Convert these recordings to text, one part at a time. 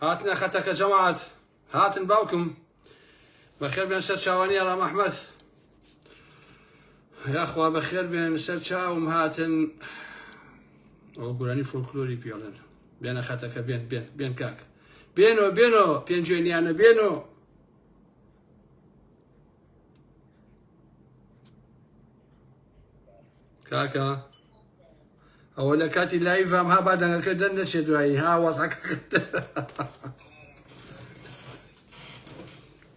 هاتنە خەتەکە جەماعەت هاتن باوکم بەخێر بێن سەر چاوانی ئارام ئەحمەد یاخوا بەخێر بێن سەر چاوم هاتن ئەوە گۆرانی فۆلکلۆری پێڵێن بێنە خەتەکە بێن بێن بێن کاک بێنۆ بێنۆ پێنجوێنیانە بێنۆ کاکە ئەوە لە کاتی لایڤام ها با دەنگەکە دەر نەچێت دوایی ها وەزعەکە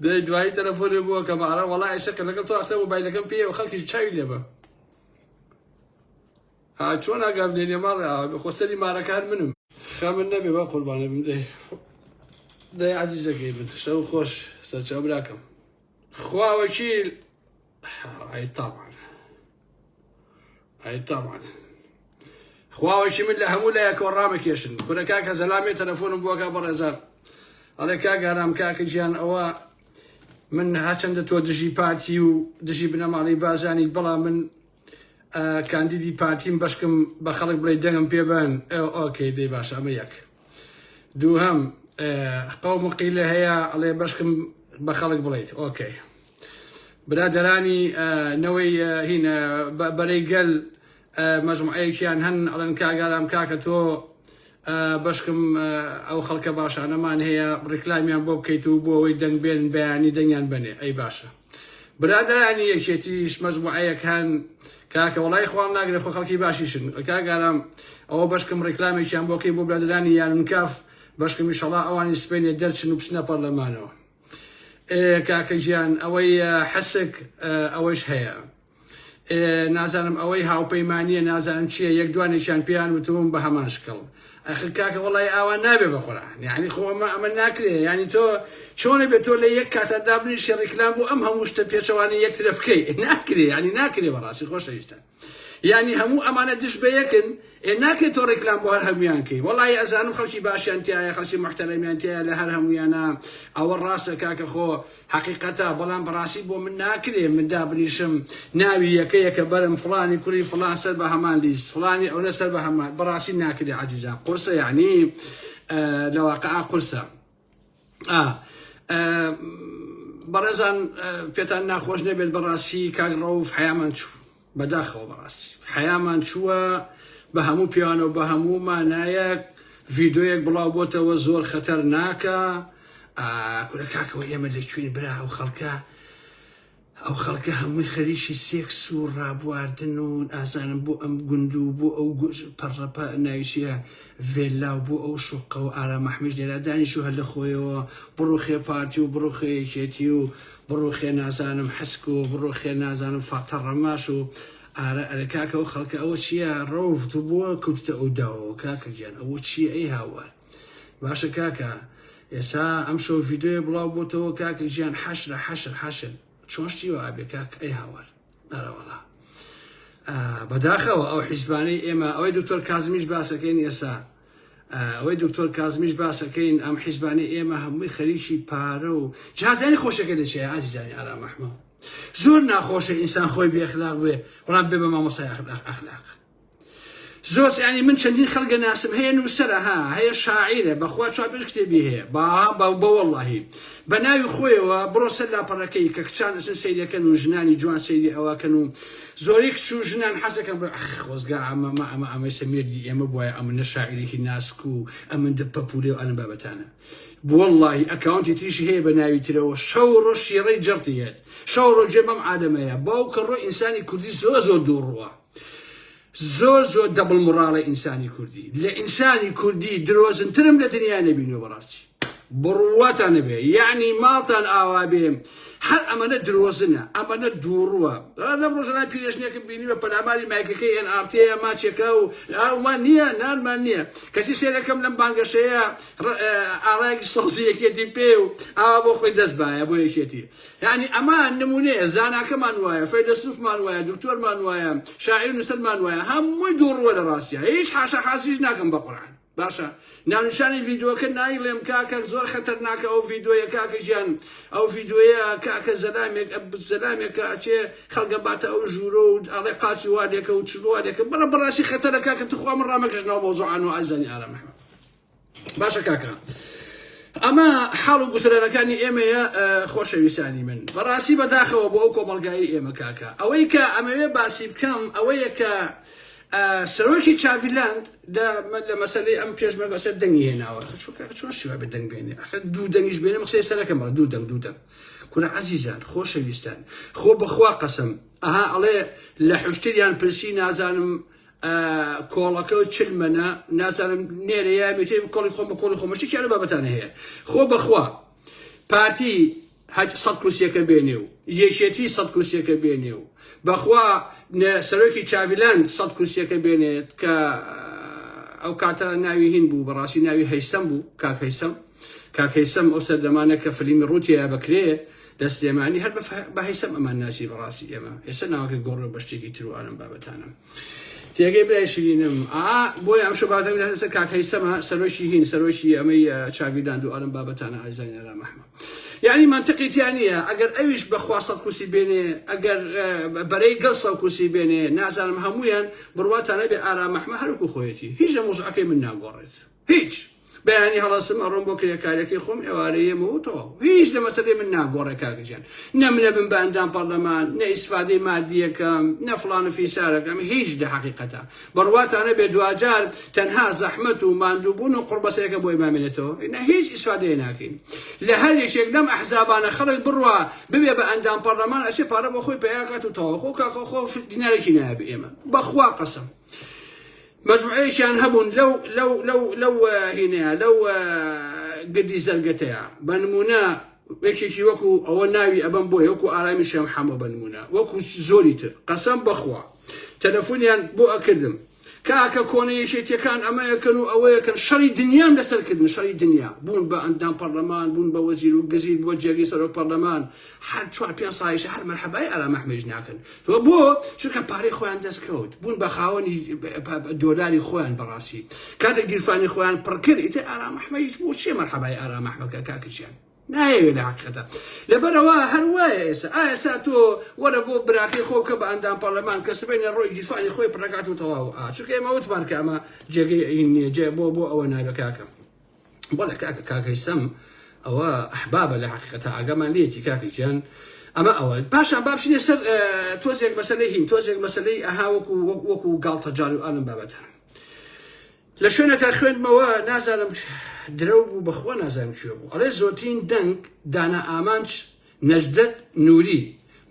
دەی دوایی تەلەفۆنێ بووە کە بەعرە وەڵا ئێستا کە لەگەڵ تۆ قسە مۆبایلەکەم پێیە و خەڵکیش چاوی لێبە ها چۆن ئاگام لێ نیە ماڵێ ئاوا خۆ سەری مارەکە هەر منم خەمن نەبێ بە قوربانە بم دەی دەی عەزیزەکەی من شەو خۆش سەرچاو براکەم خوا وەکیل ئەی تاوان ئەی تاوان خواوەکی من لە هەموو لایەکەوە ڕامەکێشن کورە کاکە زەلامێ تەلەفۆنم بۆکە بەڕێزان ئەڵێ کاک ئارام کاکە گیان ئەوە من هەرچەندە تۆ دژی پارتی و دژی بنەماڵەی بازانیت بەڵام من کاندیدی پارتیم بەشکم بە خەڵک بڵێ دەنگم پێ بن okay دەی باشە ئەمە یەک دووهەم قەوم و قیلە هەیە ئەڵێ بەشکم بە خەڵک بڵیت okay برادەرانی نەوەی هین بەرەی گەل مەجموعەیەکیان هەن ئەڵێن کاک ئارام کاکە تۆ بەشکم ئەو خەڵکە باشانەمان هەیە ڕیکلامیان بۆ بکەیت و بۆ ئەوەی دەنگ بێن بەیانی دەنگیان بەنێ ئەی باشە برادەرانی یەکێتیش مەجموعەیەک هەن کاکە وەڵای خوان ناگرێ خۆ خەڵکی باشیشن کاک ئارام ئەوە بەشکم ڕیکلامێکیان بۆ کەی بۆ برادەرانی یانکاف بەشکم ئیشەڵا ئەوانی سپێنێ دەرچن و بچنە پەرلەمانەوە کاکە گیان ئەوەی حسک ئەوەیش هەیە نازانم ئەوەی هاوپەیمانیە نازانم چییە یەک دوانێکیان پێیان وتوم بە هەمان شکڵ ئەخر کاکە وەڵی ئاوا نابێ بە قورئان یعنی خۆ ئەمە ئەمە ناکرێ یعنی تۆ چۆنە بێت تۆ لە یەک کاتە دابنیشی ڕیکلام بۆ ئەم هەموو شتە پێچەوانە یەکترە بکەی ناکرێ یعنی ناکرێ بەڕاستی خۆشەویستان یانی هەموو ئەمانە دژ بە یەکن ئێ ناکرێت تۆ ڕیکلام بۆ هەر هەمویان کەی وەڵی ئەزانم خەڵکی باشیان تایە خەڵکی محتەرەمیان تایە لە هەر هەمویانە ئەوە ڕاستە کاکە خۆ حەقیقەتە بەڵام بەڕاستی بۆ من ناکرێ من دابنیشم ناوی یەکە یەکە بەرم فڵانی کوری فڵان سەر بە هەمان لیست فڵانی ئەونە سەر بە هەمان بەڕاستی ناکرێ عەزیزان قورسە یعنی لە واقعا قورسە بەڕێزان پێتان ناخۆش نەبێت بەڕاستی کاک ڕەوف حەیامان چوو بەداخەوە بەڕاستی حەیامان چووە بە هەموو پیانەوە بە هەموو مانایەک ڤیدۆیەک بڵاو بۆتەوە زۆر خەتەر ناکە کورە کاکەوە ئێمە لە کوێین برا ئەو خەڵکە ئەو خەڵکە هەمووی خەریکی سێکس و ڕابواردن و ئازانم بۆ ئەم گوند و بۆ ئەو پەڕەپە ناویچیە ڤێللا و بۆ ئەو شوقە و ئارام ئەحمەش لێرە دانیش و هەر لە خۆیەوە بڕوخێ پارتی و بڕوخێ یەکێتی و بڕوخێ نازانم حسک و بڕوخێ نازانم فاتە ڕەماش و ئارە ئەرێ کاکە ئەو خەڵکە ئەوە چییە ڕەوف تۆ بۆ کەوتیتە ئەو داوەوە کاکە گیان ئەوە چییە ئەی هاوار باشە کاکە ئێسا ئەم شەو ڤیدۆیە بڵاو بۆتەوە کاکە ژیان حەشرە حەشر حەشر چۆن شتی وا ئەبێ کاک ئەی هاوار ئەرەوەڵا بەداخەوە ئەو حیزبانەی ئێمە ئەوەی دکتۆر کازمیش باسەکەین ئێسا ئەوەی دکتۆر کازمیش باسەکەین ئەم حیزبانەی ئێمە هەمووی خەریکی پارە و جازانی خۆشەکە دەچێ ئازیزانی ئارام ئەحمە زۆر ناخۆشە ئینسان خۆی بێخلاق بێ بەڵام بێ بە مامۆستای ئەخلاق زۆر یانی من چەندین خەڵک ئەناسم هەیە نووسەرە ها هەیە شاعیرە بەخوا چوار پێنج کتێبی هەیە با بە بە وەڵاهی بە ناوی خۆیەوە بڕۆ سەر لاپەڕەکەی کە کچان ئەچن سەیرەکەن و ژنانی جوان سەیری ئەوەکەن و زۆری کچ و ژنان حەزەکەن بڵێ ئەخ خۆزگا ئەمە مە ئەمە ئەمەی سەمێردی ئێمە بوایە ئەمنە شاعیرێکی ناسک و ئەمەندە پەپولێ و ئەنە بابەتانە وەڵاهی ئەکاونتی تریشی هەیە بە ناوی ترەوە شەو ڕۆژ شیڕەی جەڕتی هێت شەو ڕۆژ گوێ بەم عالەمەیە باوکە ڕۆ ئینسانی کوردی زۆر زۆر دووڕووە زۆر زۆر دەبڵ موڕاڵە ئینسانی کوردی لە ئینسانی کوردی درۆزنترم لە دنیا نەبینیوە بەڕاستی بڕواتان نەبێ یعنی ماڵتان ئاوا بێ هەر ئەمەنە درۆزنە ئەمەنە دووڕوە لەم ڕۆژانە پیرێژنێکم بینیوە پەلاماری مایکەکەی ئێن ئارتەیە ماچێکە و ئاومان نییە نانمان نییە کەچی سێرەکەم لەم بانگەشەیە ئاڵایەکی سەوزی یەکێتی پێ و ئاوا بۆ خۆی دەست بایە بۆ یەکێتی یانی ئەمە نمونەیە زاناکەمان وایە فەیلەسوفمان وایە دکتۆرمان وایە شاعیر نووسەرمان وایە هەمووی دووڕووە لە ڕاستیا هیچ حاشا حازیش ناکەم بە قورئان باشە ناونیشانی ڤیدۆکە نایڵێم کاکە زۆر خەتەرناکە ئەو ڤیدۆیە کاکە گیان ئەو ڤیدۆیە کاکە زەلامێک زەلامێکە ئەچێ خەڵکە باتە ئەو ژوورۆ و ئەڵێ قاچی والێکە و چلوالێکە بەڵام بەڕاستی خەتەرە کاکە توخوا من ڕامەکەش ناو مەوزوعان و ئازانی ئارام ئەحمەد باشە کاکە. ئەمە حاڵ و گوزەرانەکانی ئێمەیە خۆشەویستانی من بەڕاستی بەداخەوە بۆ ئەو کۆمەڵگایی ئێمە کاکە ئەوەی کە ئەمەوێ باسی بکەم ئەوەیە کە سەرۆکی چاڤیلاند لە مەسەلەی ئەم پێشمەرگە سەر دەنگی هێناوە چۆن شیوا بە دەنگ بێنێ دوو دەنگیش بێنم قسەی سەرەکەم بەڵێ دوو دەنگ دوو دەنگ کورە عەزیزان خۆشەویستان خۆ بەخوا قەسم ئەها ئەڵێ لە حشتریان پرسی نازانم کۆڵەکە و چل مەنە نازانم نێرە یا مێتێ کۆڵی خۆم بە کۆڵی خۆم شتێکی ئەو بابەتانە هەیە خۆ بەخوا پارتی هەچ سەد کورسیەکە بێنێ و یەکێتی سەد کورسیەکە بێنێ و بەخوا سەرۆکی چاڤیلاند سەد کورسیەکە بێنێت کە ئەو کاتە ناوی هین بوو بەڕاستی ناوی هەیسەم بوو کاک هەیسەم کاک هەیسەم ئەو سەردەمانە کە فلیمی ڕووتەیە بەکرێ لە سلێمانی هەر بە هەیسەم ئەمان ناسی بەڕاستی ئێمە ئێستا ناوەکە گۆڕێ بە شتێکی تر و ئالم بابەتانم تێگەی برای شیرینم ئا بۆیە ئەم شەو بابەتەکەم لەسەر کاک هەیسەمە سەرۆکی هین سەرۆکی ئەمەی چاڤیلاند و ئالم بابەتانە ئازیزانی ئارام ئەحمە یعنی منطقی تیا نییە ئەگەر ئەویش بەخوا سەد کورسی بێنێ ئەگەر بەرەی گەل سەد کورسی بێنێ نازانم هەمویان بڕواتان نەبێ ئارام ئەحمە هەرکو خۆیەتی هیچ لە مۆزعەکەی من ناگۆڕێت هیچ بەیانی هەڵەسم ئەڕۆم بۆ کرێکاریەکەی خۆم ئێوارە یەمەوە تەواو هیچ لە مەسەلەی من ناگۆڕێ کاکە گیان نە منە بم بە ئەندام پەرلەمان نە ئیسفادەی مادیەکەم نە فڵان و فیسارەکەم هیچ لە حەقیقەتە بڕواتانە بێ دواجار تەنها زەحمەت و ماندووبوون و قوڕبەسەرەکە بۆی مامێنێتەوە نە هیچ ئیسفادەیە ناکەین لە هەر یەکێک لەم ئەحزابانە خەڵک بڕوا ببێ بە ئەندام پەرلەمان ئەچێ پارە بۆ خۆی پەیاکات و تەواو خۆ کاکە خۆ دینارێکی نایە بە ئێمە بەخوا قەسەم مەجموعەیەکیان هەبوون لەو لەو لەو لەو هینەیە لەو گردی زەرگەتەیە بە نمونە یەکێکی وەکو ئەوە ناوی ئەبەم بۆیە وەکو ئارامی شێم حەمۆ بە نمونە وەکو زۆری تر قەسەم بەخوا تەلەفۆنیان بۆ ئەکردم کاکە کۆنە یەکێتیەکان ئەمە یەکەن و ئەوە یەکەن شەڕی دنیام لەسەر کردن شەڕی دنیا بوون بە ئەندام پەرلەمان بوون بە وەزیر و گزیر بووە جێگەی سەرۆک پەرلەمان هەر چوار پێنج ساڵیشە هەر مەرحەبای ئارام ئەحمەدیش ناکەن بۆ چونکە پارەی خۆیان دەست کەوت بوون بە خاوەنی دۆلاری خۆیان بەڕاستی کاتێک گیرفانی خۆیان پڕکرد ئیتر ئارام ئەحمەدیش بۆ چیە مەرحەبای ئارام ئەحمەد کاکە گیان نایەوێ لە حقیقەتە لەبەرەوە هەر وایە ئێستا ئا ئێستا تۆ وەرە بۆ براکەی خۆ بکە بە ئەندام پەرلەمان کە سبەینێ ڕۆی گیرفانی خۆی پڕەکات و تەواو ئا چونکە ئێمە وتمان کە ئەمە جێگەی ئین نییە جێ بۆ بۆ ئەوە نابێ کاکە بەڵێ کاکە کاک هەیسەم ئەوە ئەحبابە لە حقیقەتە ئاگامان لێتی کاکە گیان ئەمە ئەوە پاشان با بچینە سەر تۆزێک مەسەلەی هین تۆزێک مەسەلەی ئەها وەکو وەکو گاڵتەجار و ئالم بابەتە لە شوێنەکە خوێندمەوە نازانم درەو بوو بەخوا نازانم کوێ بوو ئەڵێ زۆرترین دەنگ دانا ئامانج نەجدەت نوری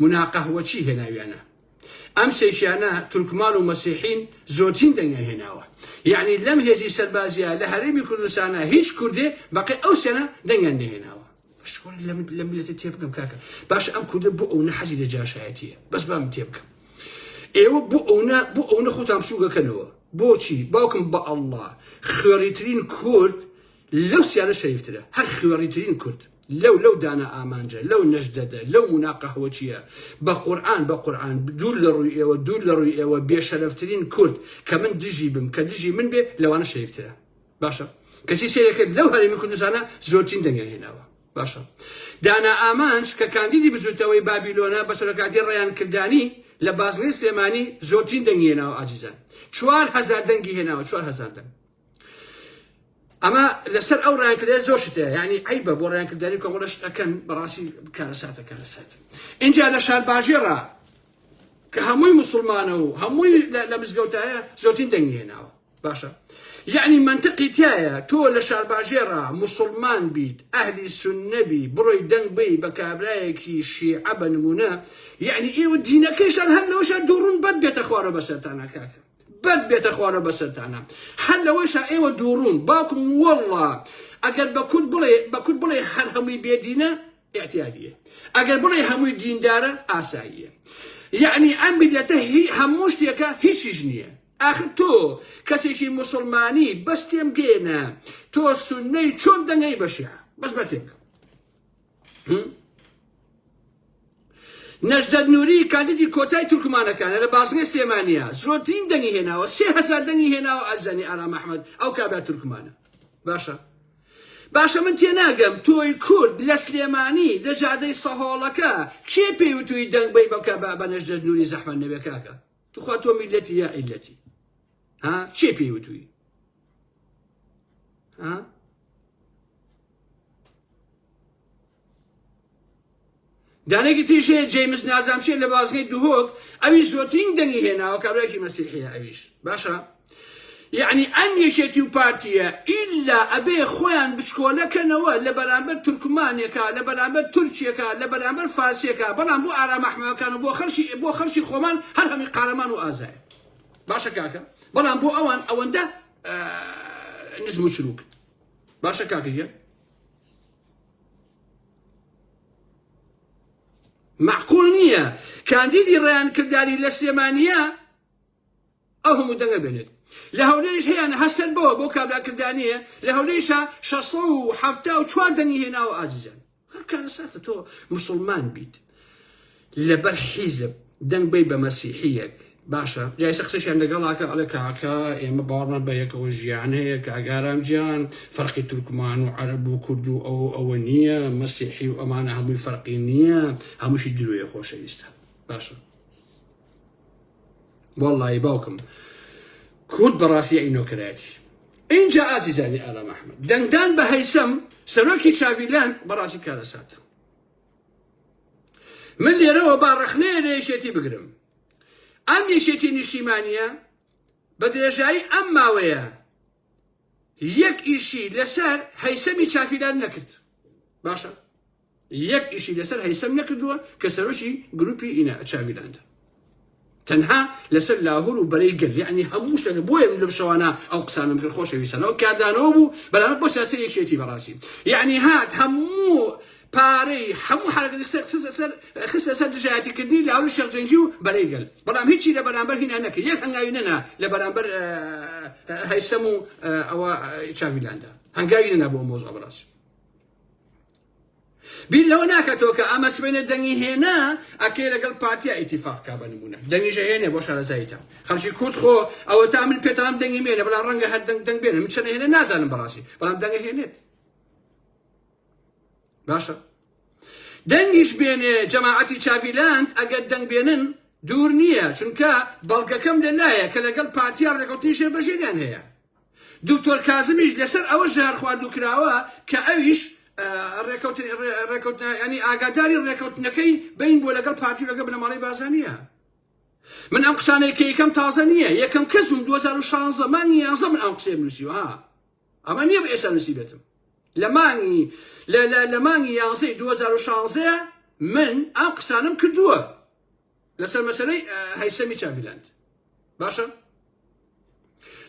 مناقەهوەچی هێناویانە ئەم سێکیانە تورکمان و مەسیحین زۆرترین دەنگیان هێناوە یەعنی لەم هێزی سەربازیە لە هەرێمی کوردستانە هیچ کوردێ بەقەی ئەو سێنە دەنگیان نەهێناوە لە میلەتە تێبگەم کاکە باش ئەم کوردە بۆ ئەو نەحەزی لە جاشایەتیە بەس بام تێبکەم ئێوە بۆ ئەونا بۆ ئەو نە خۆتان بچووگەکەنەوە بۆچی باوکم بە ئەڵڵا خوێڕیترین کورد لەو سیانە شەریفترە هەر خوێڕیترین کورد لەو لەو دانا ئامانجە لەو نەژدەدە لەو مونا قەهوەچیە بە قورعان بە قورعان دوور لە ڕووی ئێوە دوور لە ڕووی ئێوە بێشەرەفترین کورد کە من دژی بم کە دژی من بێ لەوانە شەریفترە باشە کەچی سەیرەکرد لەو هەرێمی کوردستانە زۆرترین دەنگیان هێناوە باشە دانا ئامانج کە کاندیدی بزوتەوەی بابیلۆنە بە سەرۆکاتی ڕێیان کردانی لە بازنەی سلێمانی زۆرترین دەنگی هێناوە ئازیزان 4000 دەنگی هێناوە 4000 دەنگ ئەمە لەسەر ئەو ڕایانکردە زۆر شت هەیە یعنی عیبە بۆ ڕایانکردنی کۆمەڵە شت ئەکەن بەڕاستی کارەساتە کارەسات اینجا لە شارباژێڕا کە هەمووی مسلمانە و هەمووی لە مزگەوتایە زۆرترین دەنگی هێناوە باشە یعنی منطقی تایە تۆ لە شارباژێڕا مسلمان بیت ئەهلی سنە بی بڕۆی دەنگ بی بە کابرایەکی شیعە بە نمونە یعنی ئێوە دینەکەیشان هەر لەوەشە دووڕون بەد بێتە خوارە بەسەرتانە کاکە بەرد بێتە خوارەوە بەسەرتانا هەر لەوەشا ئێوە دووڕوون باوکم واللە ئەگەر بە کورد بڵێ بە کورد بڵێ هەر هەمووی بێدینە ئیعتیادیە ئەگەر بڵێ هەمووی دیندارە ئاساییە یعنی ئەم میلەتە هی هەموو شتێکە هیچیش نییە ئاخر تۆ کەسێکی موسڵمانی بەس تێم گەێنە تۆ سونەی چۆن دەنگەی بەشیعە بەس بە تێم بکە نەژدەت نوری کاندیدی کۆتای تورکمانەکانە لە بازنەی سلێمانیە زۆرترین دەنگی هێناوە 3000 دەنگی هێناوە ئازانی ئارام ئەحمەد ئەو کابرا تورکمانە باشە باشە من تێناگەم تۆی کورد لە سلێمانی لە جادەی سەهۆڵەکە کێ پێی وتوی دەنگ بەی بەکە بە نەژدەت نوری زەحمەت نەبێ کاکە توخوا تۆ میلەتی یا عیلەتی ها کێ پێی وتوی ها؟ دانێکی تریش هەیە جەیمس نازانم چیە لە بازگەی دهۆک ئەویش زۆرترین دەنگی هێناوە کابرایەکی مەسیحیە ئەویش باشە یعنی ئەم یەکێتی و پارتیە ئیلا ئەبێ خۆیان بچکۆلەکەنەوە لە بەرامبەر تورکمانێکا لە بەرامبەر تورکیەکە لە بەرامبەر فارسیەکە بەڵام بۆ ئارام ئەحمەکان و بۆ خەڵکی بۆ خەڵکی خۆمان هەر هەمی قارەمان و ئازایە باشە کاکە بەڵام بۆ ئەوان ئەوەندە نزم و چروک باشە کاکە گیان مەعقول نییە کاندیدی ڕێیان کرداری لە سلێمانیە ئەو هەموو دەنگە بێنێت لە هەولێریش هەیەە هەسەر بەوە بۆ کابرا کردانیە لە هەولێریشە 674 دەنگی هێناوە ئازیزان هەر کارەساتە تۆ مسلمان بیت لەبەر حیزب دەنگ بەی بە مەسیحیەک باشە جا ئێستا قسەشیان لەگەڵاکە ئەڵێ کاکە ئێمە باوەڕمان بە یەکەوە ژیان هەیە کاگارام گیان فەرقی تورکمان و عەرەب و کورد و ئەو ئەوە نییە مەسیحی و ئەمانە هەمووی فەرقی نییە هەمووشی درۆیە خۆشەویستە باشە واللهی باوکم کورد بەڕاستی ئەی نۆکەرایەتی اینجا ئازیزانی ئارام ئەحمد دەنگدان بە هەیسەم سەرۆکی چاڤیلاند بەڕاستی کارەسات من لێرەوە با ڕەخنەیە لە یەکێتی بگرم ئەم یەکێتی نیشتیمانیە بە درێژایی ئەم ماوەیە یەک ئیشی لەسەر هەیسەمی چافیلان نەکرد باشە یەک ئیشی لەسەر هەیسەم نەکردووە کە سەرۆکی گروپی ئینا چاویلاندە تەنها لەسەر لاهور و بەرەی گەل یعنی هەموو شتێک بۆیە من لەم شەوانە ئەو قسانەم کرد خۆشەویستانەوە کاردانەوە بوو بەرامبەر بۆ سیاسەی یەکێتی بەڕاستی یعنی هات هەموو پارەی هەموو حرەکەتی خستە سەر دژایەتیکردنی لاهور شێخ جەنگی و بەرەی گەل بەڵام هیچی لە بەرامبەر هینا نەکرد یەک هەنگاوی نەنا لە بەرامبەر هەیسەم و ئەوە چاویلاندا هەنگاوی نەنا بۆ مۆزوع بەڕاستی بیر لەوە ناکاتەوە کە ئەمە سبەینێ دەنگی هێنا ئەکرێ لەگەڵ پارتیا ئیتیفاق کا بە نمونە دەنگیش هێنێ بۆ شارەزاییتان خەڵکی کورد خۆ ئەوە تا من پێتان دەنگی مێنە بەڵام ڕەنگە هەر دەنگ دەنگ بێنە من چەند هێنێ نازانم بەڕاستی بەڵام دەنگە هێنێت باشە دەنگیش بێنێ جەماعەتی چاڤیلاند ئەگەر دەنگ بێنن دوور نییە چونکە بەڵگەکەم لەلایە کە لەگەڵ پارتیا ڕێکەوتنی ژێربەژێریان هەیە دکتۆر کازمیش لەسەر ئەوە ژەهرخواردوو کراوە کە ئەویش ڕێکەوتن ڕێکەوتن ینی ئاگاداری ڕێکەوتنەکەی بین بۆ لەگەڵ پارتی و لەگەڵ بنەماڵەی بارزانیە من ئەم قسانەی کە یەکەم تازە نییە یەکەم کەس بووم 2016 مانگی 11 من ئەم قسەیەم نووسیوە ها ئەمە نییە بە ئێستا نووسی بێتم لە مانگی لە مانگی 11 2016 من ئەم قسانم کردووە لەسەر مەسەلەی هەیسەمی چاڤیلاند باشە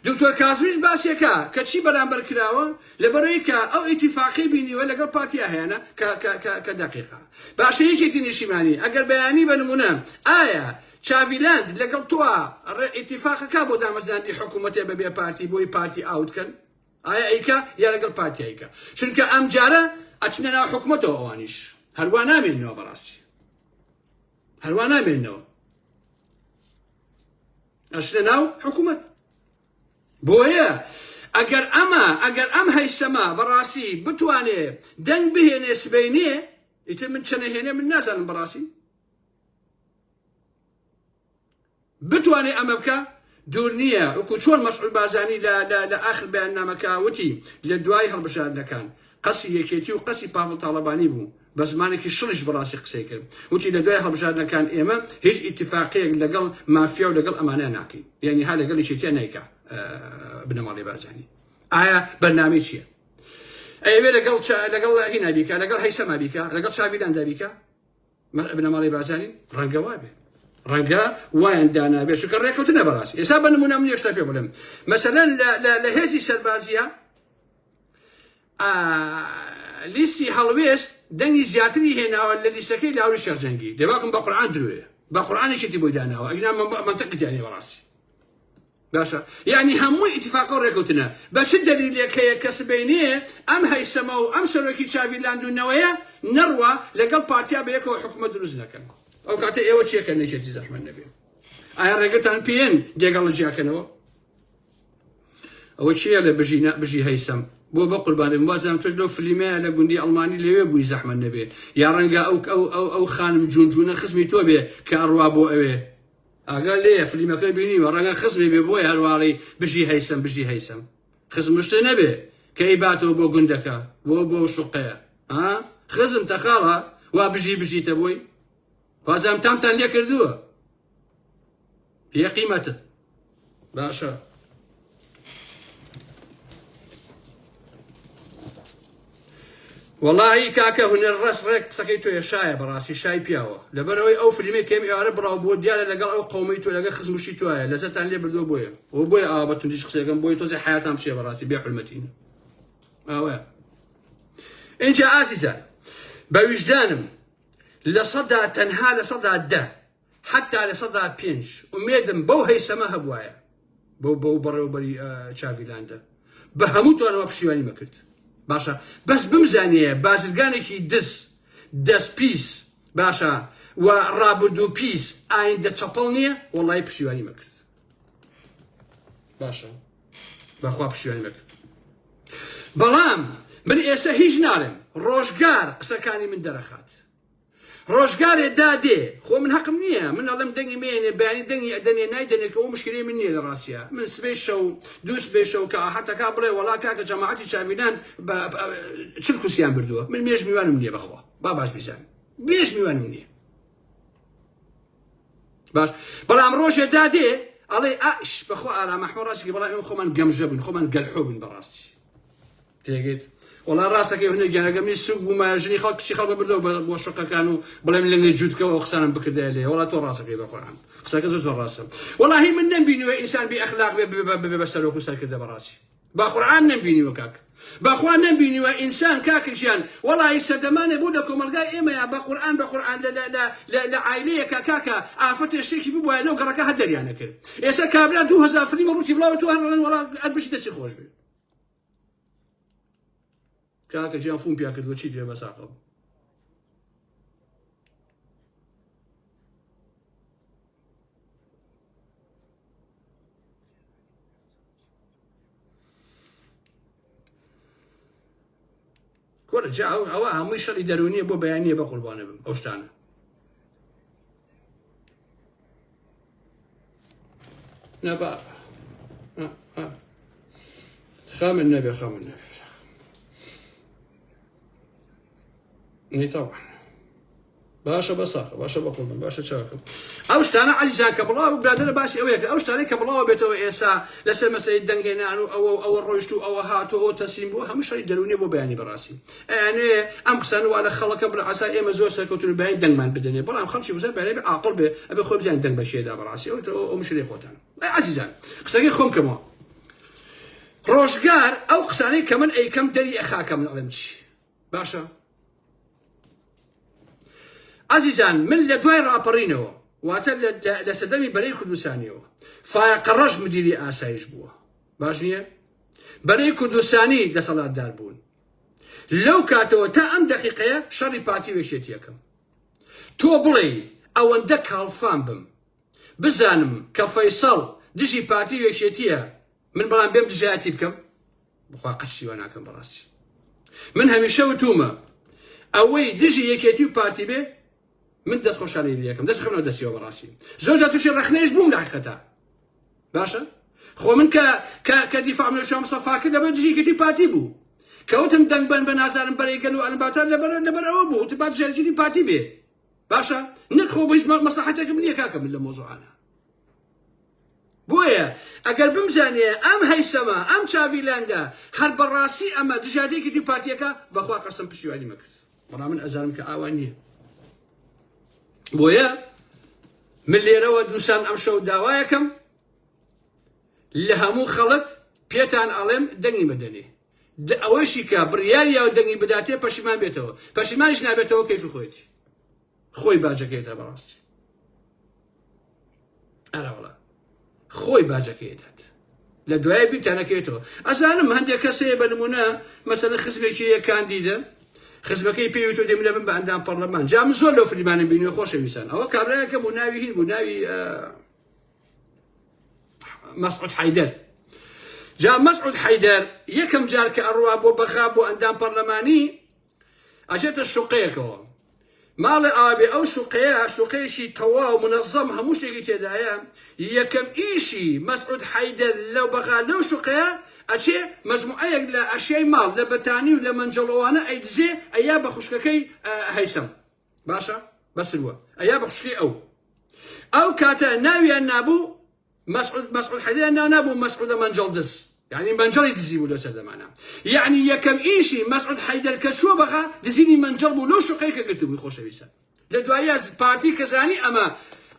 دکتۆر کازمیش باسێکە کە چی بەرامبەر کراوە لەبەرەوەی کە ئەو ئیتیفاقی بینیوە لەگەڵ پارتیا هەیەە کە دقیقا باشە یەکێتی نیشیمانی ئەگەر بەیانی بە نمونە ئایا چاڤیلاند لەگەڵ تۆ ئیتیفاقەکە بۆ دامەزراندنی حکوومەتێ بەبێ پارتی بۆی پارتی out کەن ئایا ئەیکا یا لەگەڵ پارتی ئەیکا چونکە ئەمجارە ئەچنە ناو حکوومەتەوە ئەوانیش هەروە نامێنەوە بەڕاستی هەروا نامێنەوە ئەچنە ناو حکوومەت بۆیە ئەگەر ئەمە ئەگەر ئەم هەیسەمە بەڕاستی بتوانێ دەنگ بهێنێ سبەینێ ئیتر من چەنە هێنێ من نازانم بەڕاستی بتوانێ ئەمە بکا دوور نییە وەکو چۆن مەسعود بازانی لە لە لە ئاخر بەیاننامەکە وتی لە دوای هەڵبژاردنەکان قەسی یەکێتی و قەسی پاڤڵ تاڵەبانی بوو بە زمانێکی شڵیش بەڕاستی قسەی کرد وتی لە دوای هەڵبژاردنەکان ئێمە هیچ ئیتفاقیەک لەگەڵ مافیا و لەگەڵ ئەمانە ناکەین یعنی ها لەگەڵ یەکێتیان نیکا بنەماڵەی بارزانی ئایا بەرنامەی چییە ئەیەوێ لەگەڵ لەگەڵ هینا بیکا لەگەڵ هەیسەما بیکا لەگەڵ چاڤیلاندا بیکا بنەماڵەی بارزانی ڕەنگە وابێ ڕەنگە وایان دانابێ چونکە ڕێکەوتنە بەڕاستی ئێستا بە نمونە من یەک شتە پێ بڵێم مەسەلەن لە هێزی سەربازیە لیستی هەڵوێست دەنگی زیاتری هێناوە لە لیستەکەی لاوری شێخ جەنگی دەباکم بە قورعان درۆیە بە قورعانێکی بۆی داناوە ئەگینا منطقی تیانە بەڕاستی باشە یەعنی هەمووی ئیتفاقە و ڕێکەوتنە بە چ دەلیلێک هەیە کە سبەینێ ئەم هەیسەمە و ئەم سەرۆکی چاڤیلاند و نەوەیە نەڕوا لەگەڵ پارتیا بەیەکەوە حکومەت دروست نەکەن ئەو کاتە ئێوە چیەکەن یەکێتی زەحمەت نەبێ ئایا ڕێگەتان پێن دێگەڵە جیاکەنەوە ئەوە چییە لە بژی بژی هەیسەم بۆ بە قوربانم وازم تۆش لەو فلیمەیە لە گوندی ئەڵمانی لەوێ بووی زەحمەت نەبێ یا ڕەنگە ئەو ئەو ئەو ئەو خانم جون جونە خزمی تۆ بێ کە ئەڕوا بۆ ئەوێ ئاگا لێیە فلیمەکەی بینیوە ڕەنگە خزمی بێ بۆیە هەرواڵی بژی هەیسەم بژی هەیسەم خزمشتە نەبێ کە ئەیباتەوە بۆ گوندەکە بۆ بۆ شوقەیە ها خزم تەخاڵە. وا بژی بژیتە بۆی وازم تامتان لێ کردووە پێ قیمەتە باشە وەڵاهی کاکە هونەر ڕەس ڕێک قسەکەی تۆیە شایە بەڕاستی شای پیاوە لەبەرەوەی ئەو فلیمەی کەم ئێوارە بڵاو بووە دیارە لەگەڵ ئەو قەومەی تۆ لەگەڵ خزموشی تۆیە لەزەتان لێ بردووە بۆیە و بۆیە ئاوا بە توندیش قسەکەم بۆی تۆزێ حیاتان بچێ بەڕاستی بێ حورمەتین ئاوایە ئینجا ئازیزان بە ویژدانم تەنها 10% حەتا 5% ئومێدم بەو هەیسەمە هەبوایە بەو بەو بەڕێوەبەری چاڤیلاندە بە هەموو توانەوە پشیوانی مەکرد باشە بەس بمزانیە بازرگانێکی دز دەست پیس باشە و ڕابردوو پیس ئایندە چەپەڵ نییە وەڵی پشیوانی مەکرد باشە بەخوا پشیوانی مەکرد بەڵام من ئێستا هیچ ناڵێم ڕۆژگار قسەکانی من دەرەخات ڕۆژگارێ دادێ خۆ من هەقم نییە من ئەڵێم دەنگی مێنێ بەیانی دەنگی ئەدەنێ نایدەنێ کە ئەو مشکلەی من نییە لە ڕاستیا من سبەی شەو دوو سبەی شەو کە حەتەکا بڵێ وەڵا کاکە جەماعەتی چاویلاند بە 40 کورسیان بردووە من مێژ میوانم نییە بەخوا با باش بیزانم مێژ میوانم نییە باش بەڵام ڕۆژێ دادێ ئەڵێ ئاش بەخوا ئارام ئەحمەد ڕاستی بەڵام ئێمە خۆمان گەمژە بووین خۆمان گەلحۆ بووین بەڕاستی تێگەیت وەڵا ڕاستەکەی هونەر گیانەکە منی سوک بوومە ژنی خەڵک کچی خەڵک بردەوە بۆ شقەکان و بڵێم لەنگەی جووتکەوە ئەو قسانم بکردایە لێ وەڵا تۆ ڕاستەکەی بە قورئان قسەکە زۆر زۆر ڕاستە وەڵاهی من نەمبینیوە ئینسان بێ ئەخلاق بێ ببێ بە سەرۆک و سەرکردە بەڕاستی با قورئان نەمبینیوە کاک بەخوا نەمبینیوە ئینسان کاکە گیان وەڵاهی سەردەمانێ بوو لە کۆمەڵگای ئێمەیا بە قورئان بە قورئان لە لە لە لە عایلەیەکە کاکە ئافرەتێ شتێکی ببوایە لەو گەڕەکە هەر دەریان نەکرد ئێستا کابرا 2000 فلیمە ڕووتی بڵاوە تۆ هەر ئەڵێن وەڵا ئەر بژی دەستی خۆش بێ کاکە گیان فوم پیا کردووە چی دێ بەساقە بوو کورە جا ئەوە هەمووی شەڕی دەرونیە بۆ بەیانیە بە قوربانە بم ئەو شتانە نەبا خامن نەبێ خامن نەبێ نی طبعا باشە بەساخە باشە بەقوڵم باشە چاکم ئەو شتانە عزیزان کە بڵاو برادەرە باسی ئەوەیە کە ئەو شتانەی کە بڵاوە بێتەوە ئێسا لەسەر مەسەی دەنگێنان و ئەوە و ئەوە ڕۆیشت و ئەوە هات و ئەوە تەسلیم بوو هەموو شەڕی دەروونیە بۆ بەیانی بەڕاستی ئەیانێ ئەم قسانە وا لە خەڵکە بڵێ عەسا ئێمە زۆر سەرکەوتون و بەیانی دەنگمان بدەنێ بەڵام خەڵکی وزە بەیانی بێ عاقڵ بێ ئەبێ خۆی بزانێ دەنگ بە کێ دا بەڕاستی ئەو ئەو مشکلەی خۆتان ئەی عەزیزان قسەکەی خۆم کەمەوە ڕۆژگار ئەو قسانەی کە من ئەیکەم دەری ئەخا کە من ئەڵێم چی باشە ئازیزان من لە دوای ڕاپەڕینەوە واتە لە سەردەمی بەرەی کوردستانیەوە فایەقە ڕەش مدیری ئاسایش بووە باش نییە بەرەی کوردستانی دەسەڵاتدار بوون لەو کاتەوە تا ئەم دەقیقەیە شەڕی پارتی و یەکێتیەکەم تۆ بڵێ ئەوەندە کاڵفام بم بزانم کە فەیسەڵ دژی پارتی و یەکێتیە من بەڵام بێم دژایەتی بکەم بخوا قەت شتی وا ناکەم بەڕاستی من هەمیشە وتومە ئەوەی دژی یەکێتی و پارتی بێ من دەست خۆشانی لەکەم دەست خەمەوە دەستیەوە بەڕاستی زۆر جار تووشی ڕەخنەیش بووم لە حقیقەتا باشە خۆ من کە کە کە دیفاع لە شام سەفا کرد لەبەر دژی یەکێتی پارتی بوو کەوتم دەنگ بەن بە نازانم بەرەی گەل و ئەلباتان لەبەر لەبەر ئەوە بوو وتم با دژایەتی پارتی بێ باشە نەک خۆ بە هیچ مەسڵەحەتێکم نییە کاکە من لە مۆزوعانە بۆیە ئەگەر بمزانیایە ئەم هەیسەمە، ئەم چاڤیلاندە هەر بەڕاستی ئەمە دژایەتیەکی پارتیەکە، بەخوا قەسەم پشتیوانی مەکرد. بەڵام من ئەزانم کە ئاوا نییە. بۆیە من لێرەوە دووسان ئەمشەو داوایەکەم لە هەموو خەڵک پێتان ئەڵێم دەنگی مەدەنێ. ئەوەیشی کە بڕیاری یاوە دەنگی بداتێ پەشیمان بێتەوە، پەشیمانیش نابێتەوە کەیفی خۆیەتی. خۆی باجەکەی دا بەڕاستی ئەرەوەڵا خۆی باجەکەی دات لە دوای بیرتانەکەێتەوە ئەزانم هەندێک کەس هەیە بە نمونە مەسەلەن خزمێکی هەیە کاندیدە خزمەکەی پێی وتوە دێ منە بم بە ئەندام پەرلەمان جا من زۆر لەو فلیمانم بینیوە خۆشەویستان ئەوە کابرایەکە بوو ناوی هین بوو ناوی مەسعود حەیدەر جا مەسعود حەیدەر یەکەم جار کە ئەڕوا بۆ بەغا بۆ ئەندام پەرلەمانی ئەچێتە شوقەیەکەوە ماڵێ ئاوێ ئەو شوقەیە شوقەیەکی تەواو منەزەم هەموو شتێکی تێدایە یەکەم ئیشی مەسعود حەیدەر لەو بەغا لەو شوقەیە ئەچێ مەجموعەیەک لە ئەشیای ماڵ لە بەتانی و لە مەنجەڵەوانە ئەیدزێ ئەیا بە خوشکەکەی هەیسەم. باشە بە سروە ئەیا بە خوشکی ئەو ئەو کاتە ناویان نابوو مەسعود مەسعود حەیدەریان ناو نابوو مەسعودە مەنجەڵ دز یعنی مەنجەڵی دزی بوو لەو سەردەمانە یعنی یەکەم ئیشی مەسعود حەیدەر کە چووە بەغا دزینی مەنجەڵ بوو لەو شوقەی کە گرتبووی خۆشەویستە لە دوایە پارتی کە زانی ئەمە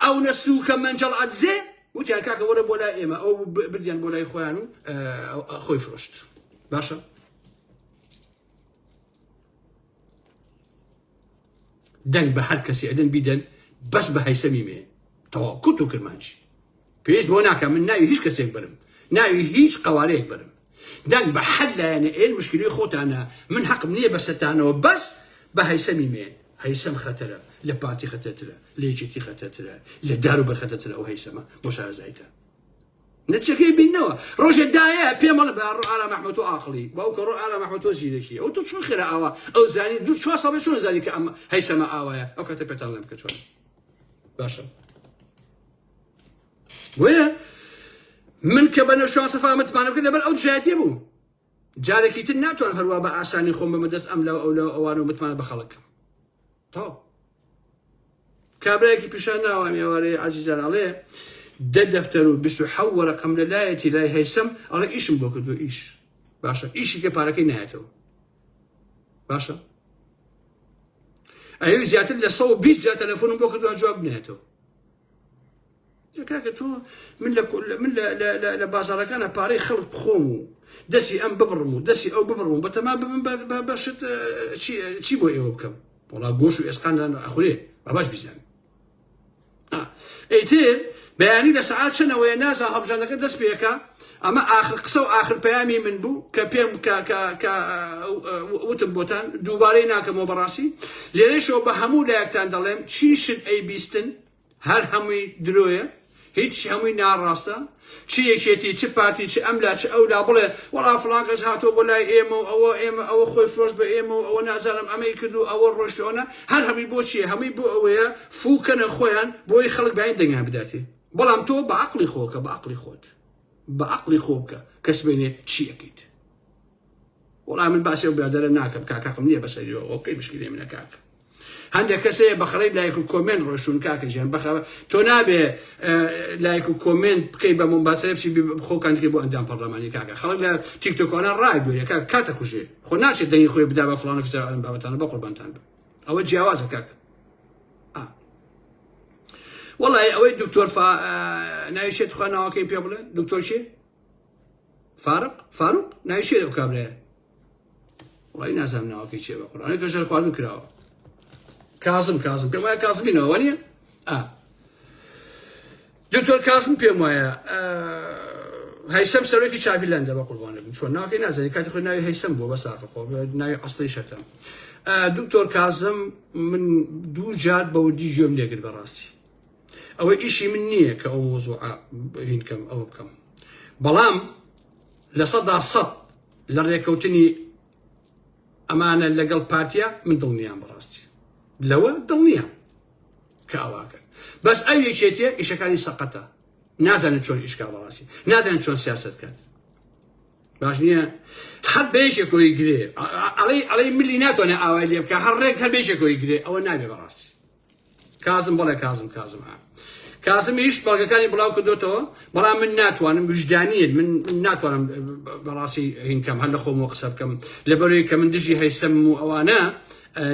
ئەو نە سووکە مەنجەڵ ئەدزێ وتیان کاکە وەرە بۆ لای ئێمە ئەو بردیان بۆ لای خۆیان و خۆی فرۆشت باشە دەنگ بە هەر کەسی ئەدەن بیدەن بەس بە هەیسەمی مێ تەواو کورت و کرمانجی پێویست بۆ ناکە من ناوی هیچ کەسێک برم ناوی هیچ قوارەیەک برم دەنگ بە هەر لایەنە ئێن مشکلی خۆتانە من حەقم نییە بەسەتانەوە بەس بە هەیسەمی مێن هەیسەم خەتەرە لە پارتی خەتەترە لە یەکێتی خەتەترە لە دار و بەرخەتەترە ئەو هەیسەمە بۆ شارەزایتە نەچەکەی بینەوە ڕۆژێ دایە پێم ئەڵێ بە ڕۆ ئارام ئەحمەد تۆ ئاقڵی باوکە ڕۆ ئارام ئەحمەد تۆ زیرەکی ئەو تۆ چۆن خێرا ئاوا ئەو زانی دوو چوار ساڵ چۆن زانی کە ئەم هەیسەمە ئاوایە ئەو کاتە پێتان لەم کە چۆن باشە بۆیە من کە بە نەوشیروان سەفا متمانە بکەن لەبەر ئەو دژایەتیە بوو جارێکی تر ناتوان هەروە بە ئاسانی خۆم بەمە دەست ئەم لەو ئەو لەو ئەوان و متمانە بە خەڵک تەواو کابرایەکی پیشان ناوە ئێوارەی عەزیزان ئەڵێ دە دەفتەر و 27 وەرەقەم لە لایەتی لای هەیسەم ئەڵێ ئیشم بۆ کردو ئیش باشە ئیشی کە پارەکەی نایەتەوە باشە ئەوی زیاتر لە 120 جار تەلەفۆنم بۆ کردو جواب نایەتەوە کاکە تۆ من لە من لە بازاڕەکانە پارەی خەڵک بخۆم و دەستی ئەم ببڕم و دەستی ئەو ببڕم و بەتەما ببم بەشت چی بۆ ئێوە بکەم وڵا گۆش و ئێسقان ئەخورێ بە باش بیزانن ئیتر بەیانی لە سەعات چەنەوەیە نازا هەڵبژاردنەکە دەست پێکە ئەمە ئاخر قسە و ئاخر پەیامی من بوو کە پێم کە کە کە وتم بۆتان دووبارەی ناکەمەوە بەڕاستی لێرەشەوە بە هەموو لایەکتان دەڵێم چی شت ئەیبیستن هەر هەمووی درۆیە هیچ هەمووی ناڕاستە چ یەکێتی چ پارتی چ ئەملا چ ئەولا بڵێ وەڵا فڵان کەس هاتووە بۆ لای ئێمە و ئەوە ئێمە ئەوە خۆی فرۆشت بە ئێمە و ئەوە نازانم ئەمەی کرد و ئەوە ڕۆشت ئەوە نا هەر هەمووی بۆ چییە هەمووی بۆ ئەوەیە فووکەنە خۆیان بۆی خەڵک باین دەنگیان بداتێ بەڵام تۆ بە عەقڵی خۆکە بە عەقڵی خۆت بە عەقڵی خۆ بکە کە سبەینێ چی ئەکەیت وەڵا من باسی ئەو برادەرە ناکەم کاک حەقم نییە بەسەریەوە ئەوە کەی مشکلەی منە کاک هەندێک کەس هەیە بەخەڵی لایک و comment ڕۆشتون کاکە ژیان بەخە تۆ نابێ لایک و comment بکەی بە مۆمباسەرە بچی خۆ کاندیدی بۆ ئەندام پەرلەمانی کاکە خەڵک لە تیکتۆکۆنە ڕای بوێرێ کاک کاتە کوژێ خۆ ناچێت دەنگی خۆی بدا بە فڵان و فیسار ئەم بابەتانە بە قوربانتان بم ئەوە جیاوازە کاک وەڵی ئەوەی دکتۆر فا ناوی شێت خوا ناوەکەی پێ بڵێ دکتۆر چێ فارق فاروق ناوی چیە ئەو کابرایە وڵی نازانم ناوەکەی چیە بە قورئان کە ژەر خواردن کراوە کازم کازم پێم وایە کازمی ناوە نییە ئا دکتۆر کازم پێم وایە هەیسەم سەرۆکی چاوی لەندە بە قوربانە بم چۆن ناوەکەی نازانی کاتی خۆی ناوی هەیسەم بووە بە ساقە خۆ ناوی ئەسڵی شەتەم دکتۆر کازم من دوو جار بە وردی گوێم لێگر بەڕاستی ئەوە ئیشی من نییە کە ئەو مۆزوعە هین کەم ئەوە بکەم بەڵام 100% لە ڕێکەوتنی ئەمانە لەگەڵ پارتیا من دڵنیام بەڕاستی لەوە دڵنیام کە ئەواکەن بەس ئەو یەکێتیە ئیشەکانی سەقەتە نازانێت چۆن ئیشکا بەڕاستی نازانێت چۆن سیاست کات باش نییە هەر بەیەکێکۆی گرێ ئەڵێ ئەڵێ ملی ناتوانێت ئاوای لێ بکە هەر ڕێک هەر بەیەکێکۆی گرێ ئەوە نابێ بەڕاستی کازم بەڵێ کازم کازم ها کازمیش بەڵگەکانی بڵاو کردوتەوە بەڵام من ناتوانم وژدانیت من ناتوانم بەڕاستی هینکەم هەر لە خۆمەوە قسە بکەم لەبەرەوەی کە من دژی هەیسەم و ئەوانە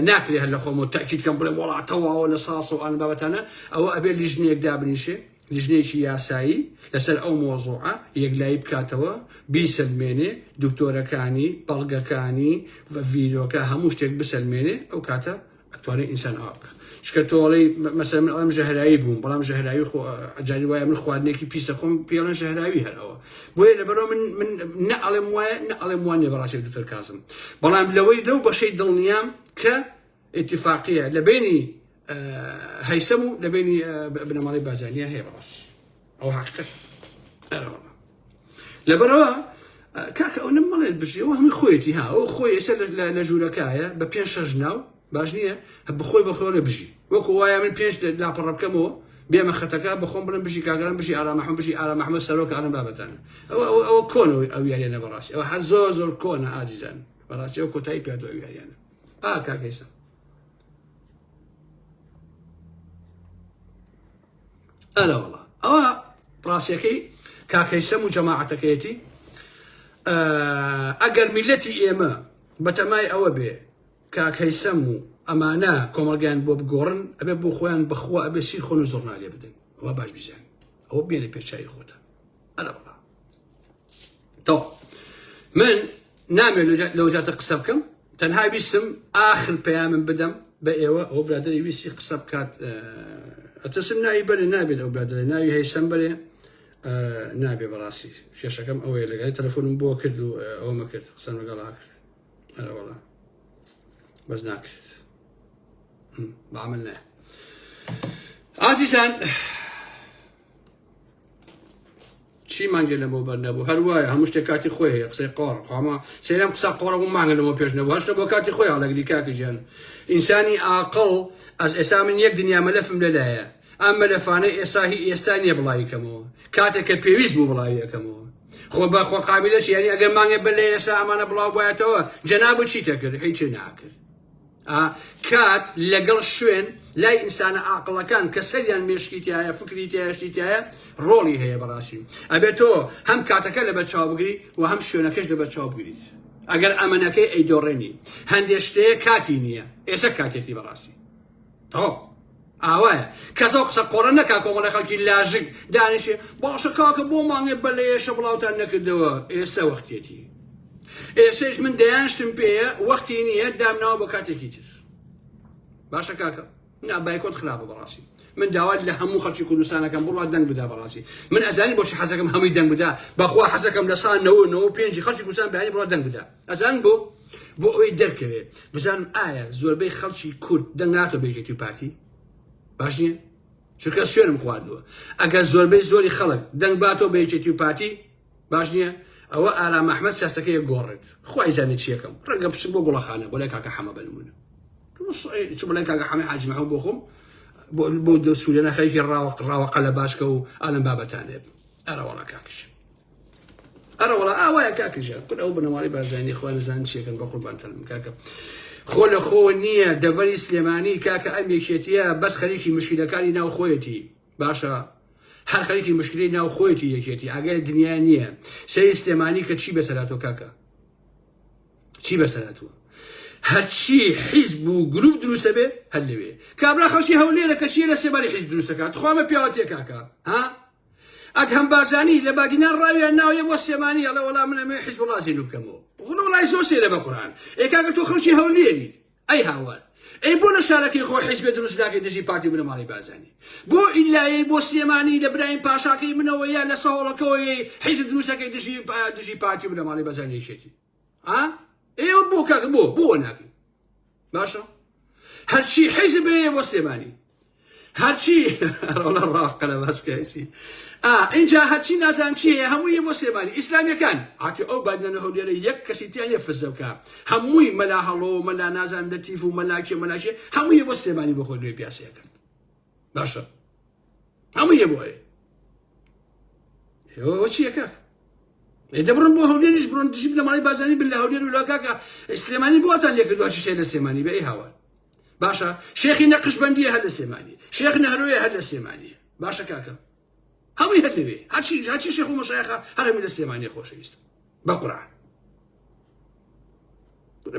ناکرێ هەر لە خۆمەوە تاکید کەم بڵێم وڵا تەواوە لە ساسە و ئەن بابەتانە ئەوە ئەبێ لیژنەیەک دابنیشێ لیژنەیەکی یاسایی لەسەر ئەو مۆزوعە یەکلایی بکاتەوە بیسەلمێنێ دکتۆرەکانی بەڵگەکانی ڤیدۆکە هەموو شتێک بسەلمێنێ ئەو کاتە ئەتوانێت ئینسان ئاوا بکە چکە تۆ ئەڵێی مەسەلەن من ئەڵێم ژەهراوی بووم بەڵام ژەهراوی خۆ جاری وایە من خواردنێکی پیسە خۆم پێڵێن ژەهراوی هەر ئەوە بۆیە لەبەرەوە من من نە ئەڵێم وایە نە ئەڵێم وانە بەڕاستی دکتۆر کازم بەڵام لەوەی لەو بەشەی دڵنیام کە اتفاقیە لە بینی هەیسەم و لە بینی بنەماڵەی بازانیە هەیە بەڕاستی ئەو حقیقت لەبەرەوە کاکە ئەو نم مەڵێت بژی ئەوە هەمووی خۆیەتی ها ئەو خۆی ئێستا لە ژوورەکایە بە پێنج شەش ناو باش نییە بخۆی بە خۆێ بژی وەکو وایە من پێنج لاپەڕە بکەمەوە بێمە خەتەکە بەخۆم بڵم بژی کاگەرم بژی ئارام ئەحمەد بژی ئارام ئەحمەد سەرۆک ئارام بابەتانە ئەوە ئەوە ئەوە کۆنەوەی ئەو یاریانە بەڕاستی ئەوە هەر زۆر زۆر کۆنە ئازیزان بەڕاستی ئەو کۆتایی پێ ئەو یاریانە ئا کاکەیسە. ئەرەوەڵا ئەوە ڕاستیەکەی کاک هەیسەم و جەماعەتەکەیەتی ئەگەر میلەتی ئێمە بەتەمای ئەوە بێ کاک هەیسەم و ئەمانە کۆمەڵگەیان بۆ بگۆڕن ئەبێ بۆ خۆیان بەخوا ئەبێ سیر خۆن و زڕنا لێ بدەن ئەوە باش بیزانن ئەوە بێنە پێچوی خۆتان ئەرەوەڵا تۆ من نامێ لەو زیاتر قسە بکەم تەنها ویستم ئاخر پەیامم بدەم بە ئێوە ئەو برادری ویستی قسە بکات ئەتەسم ناوی بەرێ نابێت ئەو برادرە ناوی هەیسەم بەرێ نابێ بەڕاستی کێشەکەم ئەوەیە لەگەڵ تەلەفۆنم بۆ کرد و ئەوەمە کرد قسەم لەگەڵا کرد ئەرەوەڵا بەس ناکرێت بعمل نە ئازیزان چی مانگێ لەمەوبەر نەبوو هەر وایە هەموو شتێک کاتی خۆی هەیە قسەی قۆڕ خۆما سەیرم قسە قۆڕە بوو مانگە لەمەو پێش نەبوو هەشتە بۆ کاتی خۆی هەڵەگری کاکە گیان ئینسانی ئاقڵ ئەس ئێسا من یەک دنیا مەلەفم لەلایە ئەم مەلەفانە ئێستا هی ئێستا نییە بڵاوی کەمەوە کاتێک کە پێویست بوو بڵاوی ئەکەمەوە خۆ بە خۆ قابلەش یعنی ئەگەر مانگێ بەر لە ئێستا ئەمانە بڵاو بایەتەوە جەنابت چیتە کرد هیچی ناکرد کات لەگەڵ شوێن لای ئینسانە ئاقڵەکان کە سەریان مێشکی تایە فکری تایە شتی تایە ڕۆڵی هەیە بەڕاستی ئەبێت تۆ هەم کاتەکە لەبەر چاو بگری و هەم شوێنەکەش لەبەر چاو بگریت ئەگەر ئەمەنەکەی ئەیدۆڕێنی هەندێ شتەیە کاتی نییە ئێستا کاتێتی بەڕاستی تەواو ئاوایە کەس ئەو قسە قۆڕە نەکا کۆمەڵی خەڵکی لاژک دانیشێ باشە کاکە بۆ مانگێ بە لە ئێشە بڵاوتان نەکردەوە ئێستا وەختێتی ئێسەیش من دەیان شتم پێیە وەختی نییە دامناوە بۆ کاتێکی تر باشە کاکە نا بایکۆت خراپە بەڕاستی من داوات لە هەموو خەڵکی کوردستانەکەم بڕوا دەنگ بدا بەڕاستی من ئەزانی بۆشی حەزەکەم هەمووی دەنگ بدا بەخوا حەزەکەم لە سا نەوە نەوە پێنجی خەڵکی کوردستان بەیانی بڕوا دەنگ بدا ئەزان بۆ بۆ ئەوەی دەرکەوێ بزانم ئایا زۆربەی خەڵکی کورد دەنگ ناتۆ بە یەکێتی و پارتی باش نییە چونکە سوێنم خواردووە ئەگەر زۆربەی زۆری خەڵک دەنگ باتەوە بە یەکێتی و پارتی باش نییە ئەوە ئارام ئەحمەد سیاستەکەی گۆڕێت خوای زانێت چیەکەم ڕەنگە بچم بۆ گوڵەخانە بۆ لای کاکە حەمە بنمونە چ بڵێ کاکە حەمە حاجی محەمەد بۆ خۆم بۆ بۆ سوورێنە خەریکی ڕاوە ڕاوە قەلە باشکە و ئالم بابەتانێ ئەرەوەڵا کاکش ئەرە وەڵا ئاوایە کاکە ژیان کورە ئەو بنەماڵەی بارزانی خوا نەزانن چیەکەن بە قوربانتان بم کاکە خۆ لە خۆ نییە دەڤەری سلێمانی کاکە ئەم یەکێتیە بەس خەریکی مشکلەکانی ناو خۆیەتی باشە هەر خەریکی مشکلی ناو خۆیەتی یەکێتی ئاگای دنیا نییە سەری سلێمانی کە چی بەسەراتۆ کاکە چی بەسەراتوە هەرچی حیزب و گروپ دروستە بێ هەر لەوێ کابرا خەڵکی هەولێرە کە چیە لە سێباری حیزب دروستەکات تخوامە پیاوەتێ کاکە ها ئەدهەم بارزانی لە بادینان ڕاویان ناویە بۆ سلێمانی ئەڵێ وەڵا من ئەمەوێ حیزبوڵا زیندوو بکەمەوە وەڵای زۆر سەیرە بە قورئان ئێ کاکە تۆ خەڵکی هەولێریت ئەی هاوار ئەی بۆ لە شارەکەی خۆ حیزبێ دروست ناکەی دژی پارتی بنەماڵەی بارزانی بۆ ئیلایەی بۆ سلێمانی لە برایم پاشاکەی منەوە یا لە سەهۆڵەکەوە حیزب دروستەکەی دژی دژی پارتی بنەماڵەی بارزانی یەکێتی ئا ئێوە بۆ کاکە بۆ بۆ ناکەی باشە هەرچی حیزب هەیە بۆ سلێمانی هەرچی ڕۆڵە ڕاقەلە باسکایچی ئینجا هەرچی نازان چی هەیە هەمووی بۆ سلێمانی ئیسلامیەکان هاتی ئەو بادنە هەولێرە یەک کەسی تیان یە فزە بکە هەمووی مەلا هەڵۆ مەلا نازان لەتیف و مەلاکێ مەلاکێ هەمووی بۆ سلێمانی بۆ خۆی لێ پیاسەکەن باشە هەمووی یە بۆ ئەوێ ئەوە چیەکە ئێ دەبڕن بۆ هەولێریش بڕۆن دژی بنەماڵەی بارزانی بن لە هەولێر و لە کاکە سلێمانی بۆتان لێکردووە چی شێ لە سلێمانی بە ئەی هاوار باشە شێخی نەقشبەندیە هەر لە سلێمانی شێخ نەهرۆیە هەر لە سلێمانی باشە کاکە هەمووی هەر لەوێ هەرچی هەرچی شێخ و مەشایخە هەر هەمووی لە سلێمانی خۆشەویست بە قورعان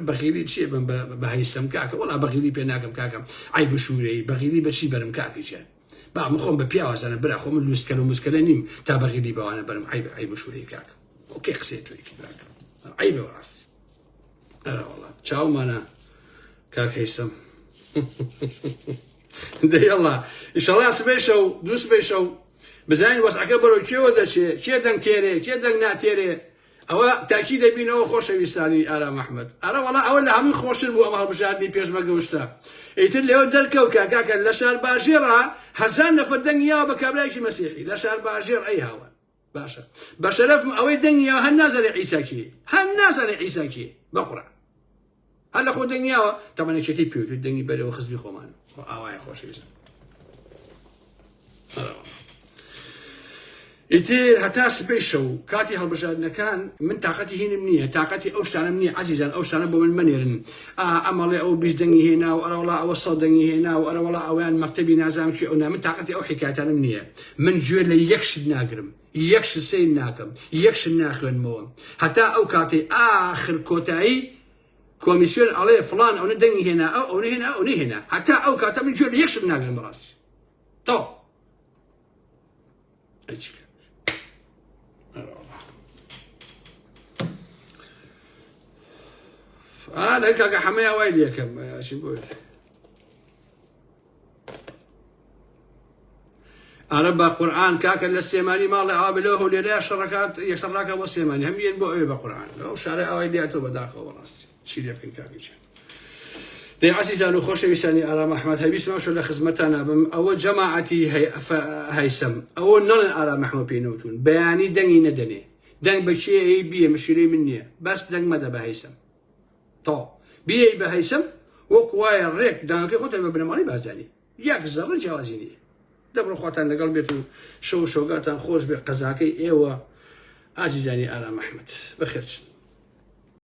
بەغیلی چییە بم بە هەیسەم کاکە وەڵا بەغیلی پێ ناکەم کاکەم عیب و شوورەی بەغیلی بەچی بەرم کاکە گیان با من خۆم بە پیاوە زانم برا خۆ من لوسکەل و مسکەلە نیم تا بەغیلی بەوانە بەرم عیب عیب و شوورەی کاکە ئۆکەی قسەی تۆیەکی براکەم عیبە بەڕاست ئەرە وەڵا چاومانە کاک هەیسەم دەیەڵا ئیشەڵا سبەی شەو دوو سبەی شەو بزانین وەزعەکە بەرەو کێوە دەچێ کێ دەنگ تێرێ کێ دەنگ ناتێرێ ئەوە تاکی دەبینەوە خۆشەویستانی ئارام ئەحمەد ئەرە وەڵا ئەوە لە هەمووی خۆشتر بوو ئەمە هەڵبژاردنی پێشمەرگە و شتە ئیتر لێوە دەرکەوت کە کاکە لە شارباژێڕا هەزار نەفەر دەنگی یاوە بە کابرایەکی مەسیحی لە شارباژێڕ ئەی هاوار باشە بە شەرەفم ئەوەی دەنگی یاوە هەر نازانێ عیسا کێ هەر نازانێ عیسا کێ بە قورعان هەر لە خۆ دەنگی یاوە تەمەنە چێتی پێوتوی دەنگی بەرەوە خزمی خۆمان ئاوایە خۆشەویستم. ئیتر هەتا سبەی شەو کاتی هەڵبژاردنەکان من تاقەتی هینم نییە، تاقەتی ئەو شتانەم نییە عەزیزان ئەو شتانە بۆ من مەنێرن، ئا ئەمەڵێ ئەو 20 دەنگی هێنا و ئەرەوەڵا ئەوە 100 دەنگی هێنا و ئەرەوەڵا ئەویان مەکتەبی نازانم چی ئەو نا من تاقەتی ئەو حیکایەتانەم نییە. من گوێ لە یەک شت ناگرم، یەک شت سەیر ناکەم، یەک شت ناخوێنمەوە هەتا ئەو کاتەی ئاخر کۆتایی کۆمیسیۆن ئەڵێ فڵان ئەونە دەنگی هێنا ئەو ئەونە هێنا ئەو نەیهێنا هەتا ئەو کاتە من گوێ لە یەک شت ناگرم بەڕاستی تەواو. ئا کاکە حەمەیا وای لەکەم چی بۆ ئارە بە قورآن کاکە لە سێمانی ماڵێ ئاوا بێ لەو هەولێرەیە شەڕەکات یەکسەر ڕاکە بۆ سێمانی هەم یەن بۆ ئەوێ بە قورآن لەو شارە ئاوای لاتەوە بەداخەوە بەڕاستی چی لێ بکەین کاکە گیان دەی عەزیزان و خۆشەویستانی ئارام ئەحمەد هەویستم ئەمشەو لە خزمەتتان ئەبم ئەوە جەماعەتی هەیسەم ئەوە نەڵێن ئارام ئەحمەد پێی نەوتون بەیانی دەنگی نەدەنێ دەنگ بە کێ ئەی بیە مشیلەی من نییە بەس دەنگ مەدە بە هەیسەم تا بیەی بە هەیسەم وەک وایە ڕێک دەنگەکەی خۆتە بە بنەماڵەی بارزانی یەک زەڕە جیاوازی نییە دەبڕۆ خواتان لەگەڵ بێت و شەو شەوگاتان خۆش بێت قەزاکەی ئێوە ئازیزانی ئارام ئەحمەد بەخێرچن.